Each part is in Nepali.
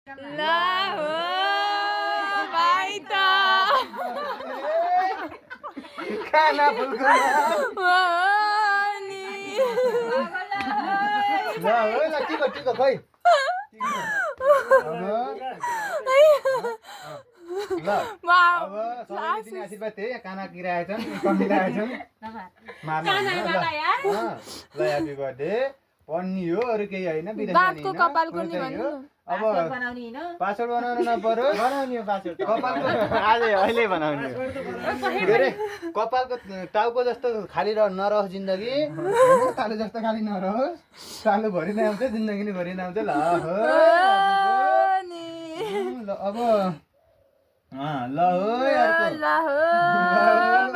ला हो भाइ त खाना फुलको हो नि ल हो ल टिको खै ल अब सबैले दिने आशीर्वाद थिए काना किराएछन् कमिराएछन् मार्नु ल ह्यापी बर्थडे पन्नी हो अरू केही होइन दाँतको कपालको नि भन्नु अब पासवर्ड बनाउनु नपर्यो बनाउने हो पासवर्ड कपालको अहिले बनाउने हो के अरे कपालको टाउको जस्तो खाली नरहोस् जिन्दगी तालु जस्तो खाली नरहोस् तालु भरि नै आउँछ जिन्दगी नै भरि नै आउँछ ल हो ल अब ल हो अर्को ल हो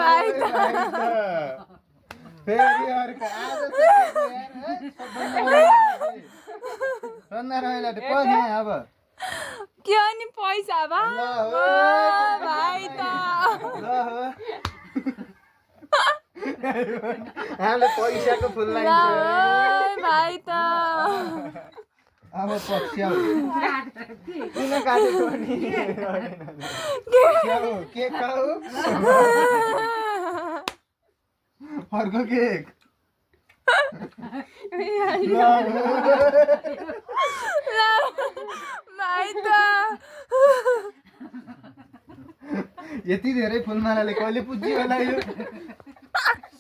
भाइ त फेरि अर्को आज सन्ना रहिला पछि अब के अनि पैसा भा ल हो भाइ त ल हो हामीले पैसाको फुल ल लाइन्छ भाइ त अब पक्ष्याउ किन काटेको नि के खाऊ अर्को केक भाइ त यति धेरै फुलमालाले कहिले पुज्यो होला यो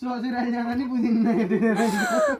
सोचिरहेको नि बुझिन्न यति धेरै